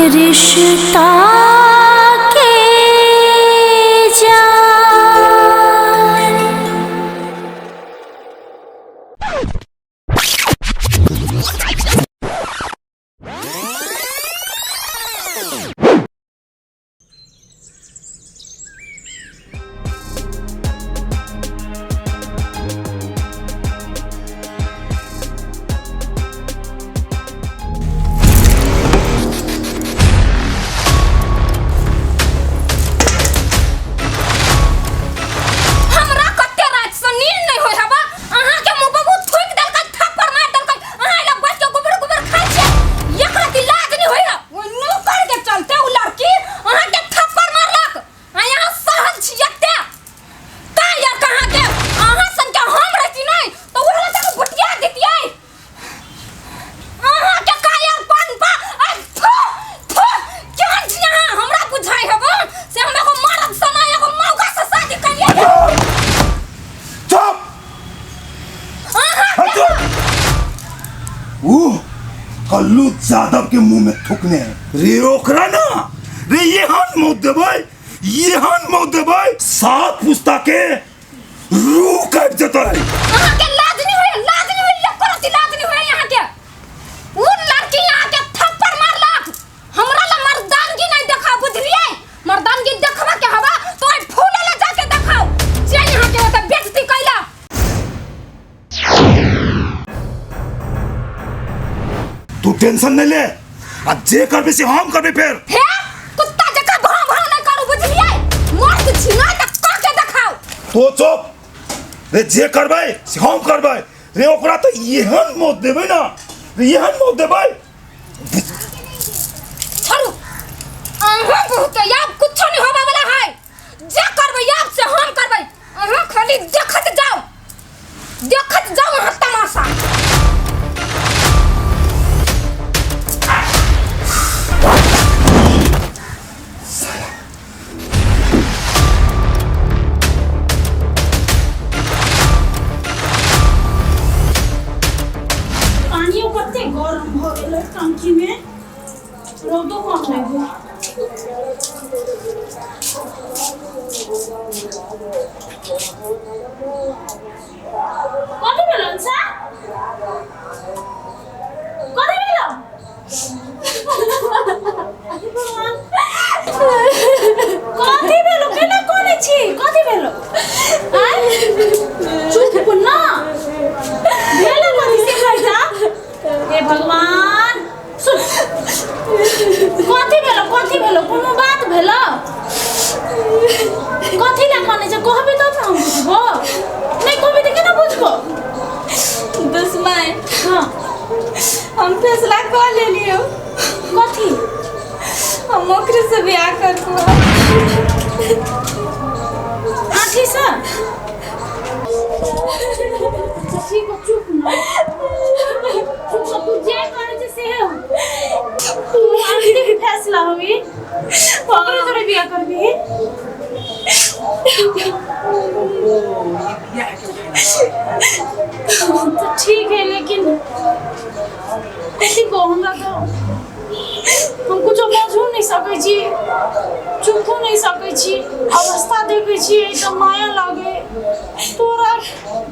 रिश्ता के जान। हमरा कते रात से नींद नहीं होय हबा। अहाँ के मुंह पर मुंह थूक देलकै, थप्पड़ मार देलकै। अहाँ एला बैठ के गोबर गोबर खाइ छियै। एकरा ती लाज नहीं होय। ओ नौकर के चलते उ लड़की अहाँ के थप्पड़ मारलक आ यहाँ सहल छी एते का यार। कहाँ के अहाँ सन के हम रहती नहीं तो ओहला तक बुटिया दितियै अहाँ के का यार। पान पा आ थू थू, केहन छी अहाँ? हमरा बुझाइ हबो से हम एगो मर्द से ना एगो मौगा से शादी करियै। चुप! अहाँ चुप! वो कल्लू जादव के मुंह में थूकने है रे। ओकरा ना रे ये हन मौत देबै, ये हन मौत देबै, सात पुस्ता के रूह काटि जेतै। अहाँ के लाज नहीं होय, लाज नहीं होय, एको रत्ती लाज नहीं होय अहाँ के। उ लड़की अहाँ के थप्पड़ मारलक। हमरा ला मर्दानगी नहीं देखा, बुझलियै? मर्दानगी देखबा के हवा तो आई फूल ला जाके देखाओ जे यहाँ के होता बेइज्जती कैला। तू टेंशन नहीं ले आ जे करबे से हम करबे फेर। हे कुत्ता जका भाव भाव नहीं करू, बुझलियै? मर्द छी ना त कह के देखाओ। तो चुप रे, जे करबै से हम करबै रे। ओकरा तो एहन मौत देबै ना रे, एहन मौत देबै। छोड़ू अहाँ, बहुत आब कुछो नहीं होबे वाला है। जे करबै आब से हम करबै। अहाँ खाली देखत जाओ, देखत जाओ अहाँ तमाशा। पानियो कते गरम भऽ गेलै टंकीमे, रौदो कम नहि भेल। कथी भेल अंशा? कथी भेल? भगवान, कथी भेल? केना करै छी? कथी भेल? आँय, चुप ना। भेल कथी से कहिता? हे भगवान, सुन, कथी भेलो? कथी भेलो? कोनो बात भेलो? कथी ला कने छै? कहबी तब ने हम बुझबो। नहीं कहबी तऽ केना बुझबो? दुश्मन। हाँ। हम फैसला कऽ लेलियौ। कथी? हम ओकरे से बियाह करबो। आँखी से? अच्छा ठीक हो, चुप ना, चुप हो। तू जे करे छै से हो, तू अंतिम फैसला होई, ओकरे तोरे बियाह करबी। तो ठीक है, लेकिन कथी कहू, हमरा तो हम कुछो बजहो नहीं सकै छी, चुपो नहीं सकै छी। अवस्था देखै छी तऽ माया लागे। तोरा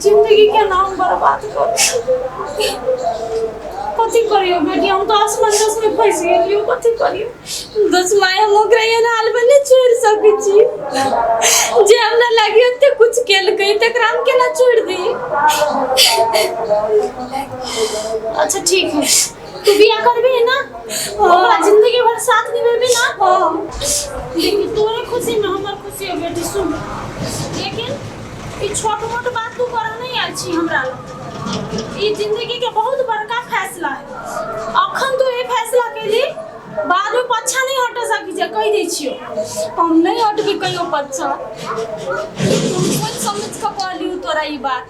जिंदगी के नाम बर्बाद कर कथी करियो बेटी? हम तो असमंजस में फंस गेलियो, कथी करियो? दोस्त माय, हम ओकरा एहन हाल में नहीं छोड़ सकै छी। जे हमरा लागी ओते कुछ केलकै, तकरा हम केना छोड़ दी? अच्छा ठीक है, तू बियाह करबी ना? ओकरा जिंदगी भर साथ निभेबी ना? लेकिन तोरे खुशी में हमर खुशी हो बेटी। सुन, लेकिन ई छोट मोट बात तू कर नहीं आयल छी हमरा लग। ई जिंदगी के बहुत बड़का फैसला है। अखन तू ई फैसला केली, बाद में पाछा नहीं हटे सकी छै, कहि दै छियो। हम नहीं हटबी कहियो पाछा। हम सोच समझ के कहलियो तोरा ई बात।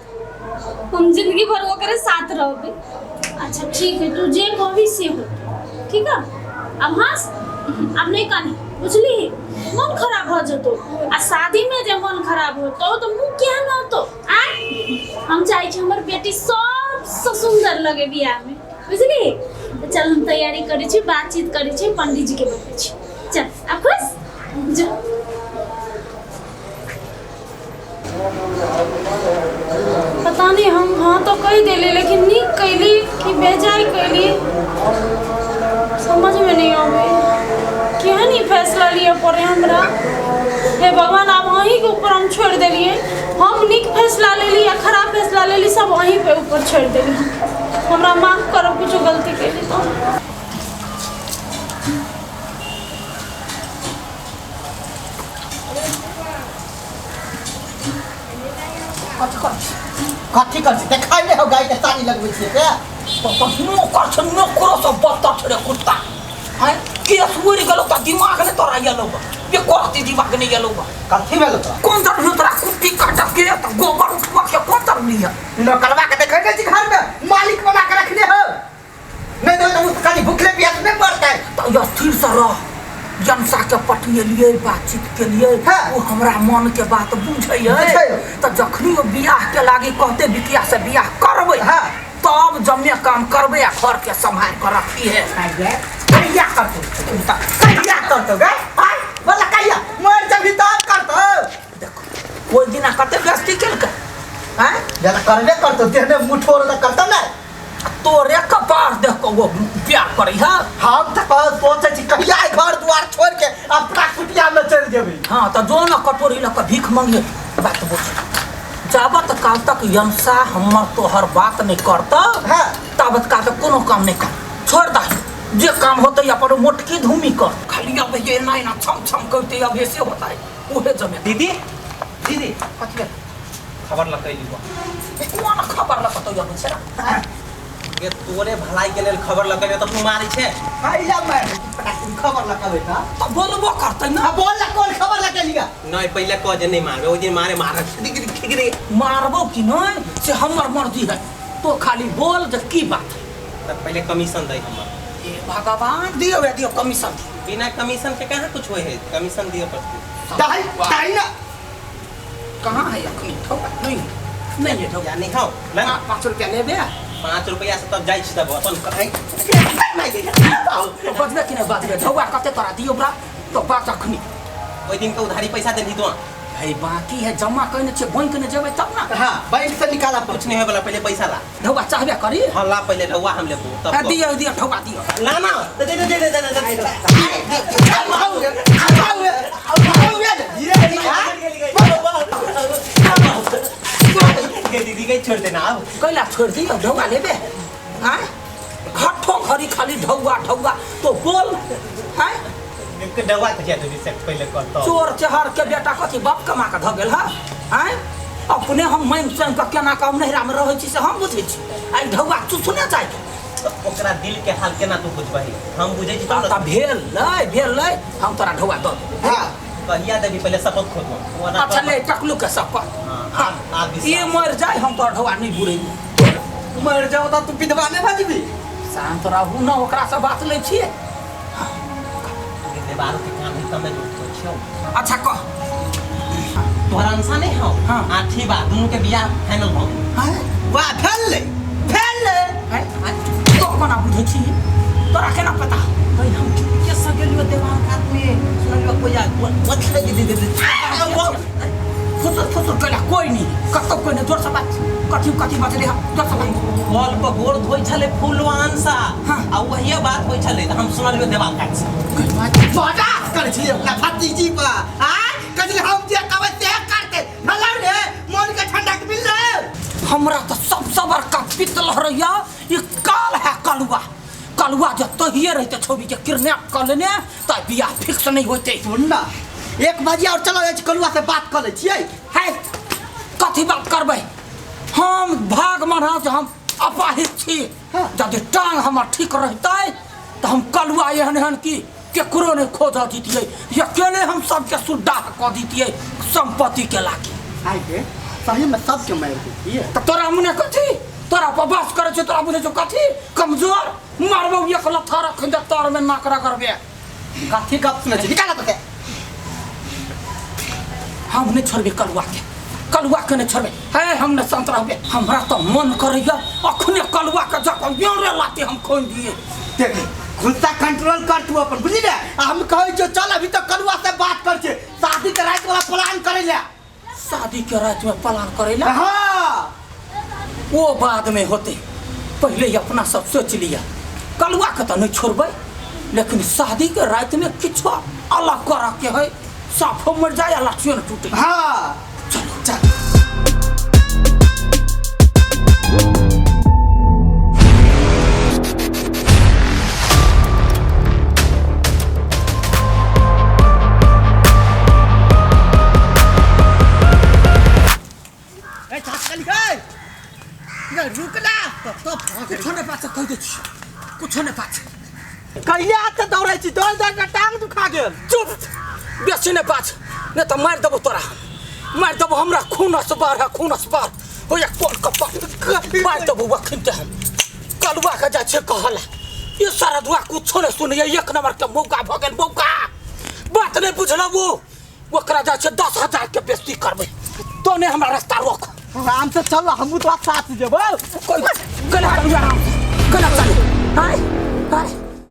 हम जिंदगी भर ओकरे साथ रहबे। अच्छा ठीक है, तू जे कहबी से हो। ठीक है, अब हंस, अब नहीं कानी, बुझली? मन खराब हो जतो आ शादी में जे मन खराब होतो तो मुंह केहन होतो? आ हम चाहे छी हमर बेटी सबसे सुंदर लगे बियाह में, बुझली? तऽ चल हम तैयारी करै छी, बातचीत करै छी, पंडीजी के बतबै छी। चल आब खुश जो। पता नहीं हम हाँ तो कही देली, लेकिन नीक कैली कि बेजाय कैली समझ में नहीं आवे। केहन ही फैसला लिए पड़े हमरा। हे भगवान, आब अहीं के ऊपर हम छोड़ देलिए। हम नीक फैसला लेली या खराब फैसला लेली, सब अहीं पे ऊपर छोड़ देली। हमरा माफ करो कुछ गलती कैली तो। कथी कर कथी कर देखाइ नहि हौ गाय के सानी लगबै छियै से। नौकर छै, नौकरो सब बत्तर छै रे कुत्ता। हैं केस उड़ि गेलौ तऽ दिमाग नहि तोरा एलौ बा, ये कहती दिमाग नहि एलौ बा। कथी भेल तोरा? कोन जरूरी तोरा कुट्टी काटऽ के तऽ गोबर उठबऽ के कोन जरूरी है? नौकरवा के देखै नहि छी, घर में मालिक बना के रखने हो। नहीं तो तो खाली भूखले प्यास नहीं मरतै। तऽ स्थिर से रह। जनसा के पटिएलियै, बातचीत केलियै। हाँ। ओ हमरा मन के बात बुझैयै। बुझैयै। तऽ जखनी ओ बियाह के लागी कहते बिटिया से बियाह करबै, हाँ। तब जमे काम करबै आ घर के सम्हारि के रखी है। कहिया करतौ? कहिया करतौ गे? आय बोला कहिया मर जबी तब करतौ। देखो ओहि दिना कते बेइज्जती केलकै। आँय जेना करबे करतौ तेहने मुठोर तऽ करतौ ने। तोरे कपार देख कऽ ओ प्यार करै है। हम तऽ सोचै छी कहिया घर दुआर छोड़ के अपना कुटिया में चलि जेबै। हाँ तऽ जो न कटोरी लऽ कऽ भीख मंगे। बात बुझ, जाबत काल तक यमसा हमर तोहर बात नहीं करतौ, हाँ। ताबत काल तक कोनो काम नहीं कर। छोड़ दही, जे काम होतै अपन मोटकी धूमी कर। खाली अब ये एना एना छम छम करते अब ऐसे होता है उहे जमे। दीदी दीदी कथी भेल? खबर लकैली बा। कोन खबर लकतौ अब छै? ये तोरे भलाई के लेल खबर लकैली त तू मारै छै। हैया मार खबर लकबै त त बोलबो करतै ना। हां बोल ना, कोन खबर लकैली गा? नहीं पहले कह जे नहीं मारबे, ओइ दिन मारे मारे ठिकरी मारबो कि नहीं से हमर मर्जी है, तो खाली बोल जे की बात है। त पहले कमीशन दे हमर। ए भगवान, दियो रे दियो कमीशन। बिना कमीशन के कहां कुछ होय है, कमीशन दियो पड़तै। दही दही ना कहां है अखनी? ठोका नहीं नहीं है ठोका या नहीं हो ना। 5 रुपया लेबे? 5 रुपया से तब जाइ छी तब अपन करै। तो बजबे कि नहीं बजबे? ढौआ कते तोरा दियो बरा तो बात अखनी। ओइ दिन के उधारी पैसा देलही तो है बाकी है जमा कइने छे, बैंक ने जेबै तब ना। हां बैंक से निकाला कुछ नहीं होय वाला, पहले पैसा ला। ढौआ चाहबे करी? हां ला पहले ढौआ हम लेबो तब। हां दियो दियो ढौआ दियो। ला ना दे दे दे दे दे दे। दीदी के छोड़ देना अब। कैला छोड़ दियो? ढौआ लेबे? हां घट्ठो घड़ी खाली ढौआ ढौआ तो बोल। हां के ढौआ के जादू से पहले करतो। चोर चहर के बेटा कथी बाप कमा के ध गेल है? आँय अपने हम मांगि चांगि के केना के हम नैहरा में रहै छी से हम बुझै छी। आइ ढौआ चुसने जाइ ओकरा दिल के हाल केना तू बुझबही? हम बुझै छी त भेल नै भेल नै, हम तोरा ढौआ दऽ देबौ। हां कहिया देबी पहले शपथ खो। अच्छा ले टकलू के शपथ। हां ई मर जाय हम तोरा ढौआ नहीं बुड़ेबौ। मर जाओ त तू विधवा ने भजबी। शांत रहू न, ओकरा से बात लै छियै। देवारो के काम है तमे छौ। अच्छा कह, तोहरा अंसा नहीं हौ? हां आठी बा दुनू के बियाह फाइनल भऽ गेल। हां वाह भेल ले भेल ले। तो कोना बुझै छी? तोरा केना पता? कहि हम के सगेलियो देवार कात में सुनलियो कोई आ वथले दे दे दे फुसुर फुसुर कैला कोई नहीं, कतौ कोई नहीं। जोर से बात कथी कथी बजले हम जोर से बात। कल पर गोर धोइ छले फूलवा अंसा। हां आ वही बात होइ छले त हम सुनलियो देवार कात से। बर्दाश्त करै छी अपना भतीजी पर। आ कजली हम जे कहबै से करतै। भला रे मन के ठंडा के मिल रे। हमरा त सब बड़का पित्त लहरैया ई काल है कलुआ। कलुआ जे तहिए रहते छौड़ी के किडनैप कर लेने त बियाह फिक्स नहीं होते। सुन ना 1 बजे और चलो जाइ छी कलुआ से बात कर लै छियै। है कथी बात करबै? हम भाग महाराज हम अपाहिज छी। यदि टांग हमर ठीक रहतै त हम कलुआ एहन एहन की केकरो नहीं खोजऽ दितियै, अकेले हम सबके सुड्डा कऽ दितियै संपत्ति के लागी। आइ के सही में सबके मारि दितियै। त तोरा मुने कथी? तोरा पर बस करै छै, तोरा बुझै छौ कथी कमजोर? मारबौ एक लत्था रखन दे तर में नाक रगड़बे। कथी गप सुनै छी? निकाल तो के। हम नहीं छोड़बे कलुआ के, कलुआ के नहीं छोड़बे। है हम नहीं शांत रहबे। हमरा तो मन करैया अखने कलुआ के जाके मेरे लाते हम खोल दिए। देख गुस्सा कंट्रोल कर तू अपन, बुझली ने? आ हम कहै छियौ चल अभी तक कलुआ से बात कर छे, शादी के रात वाला प्लान करे ले। शादी के रात में प्लान करे ला? हाँ। वो बाद में होते, पहले ही अपना सब सोच लिया। कलुआ के तो नहीं छोड़बै, लेकिन शादी के रात में किछो अलग कर के है, साफो मर जाए या लाठियो न टूटे। हाँ चलो चल। ए चाचा लिखै ये रुक ना तो कुछो नहीं पाछ, कह दे छी कुछो नहीं पाछ। कहिया हाथ से दौड़ै छी, दौड़ दौड़ के टांग दुखा गेल। चुप, बेसी नहीं पाछ, नहीं तो मार देबो तोरा, मार देबो। हमरा खून असबार है, खून असबार हो या कोन कप्पा मार देबो अखन ते। हम कलुआ के जाइ छै कहला, ये सारा दुआ कुछो नहीं सुनैया, एक नंबर के मौका भ गेल, मौका बात नहीं बुझलौ। वो ओकरा जाइ छै 10,000 के बेइज्जती करबै, तो नहीं हमरा रास्ता रोक। आराम से चल, हमहूँ तोरा साथ जेबौ। कोई गला चलू, आराम से गला चलू। हाय हाय।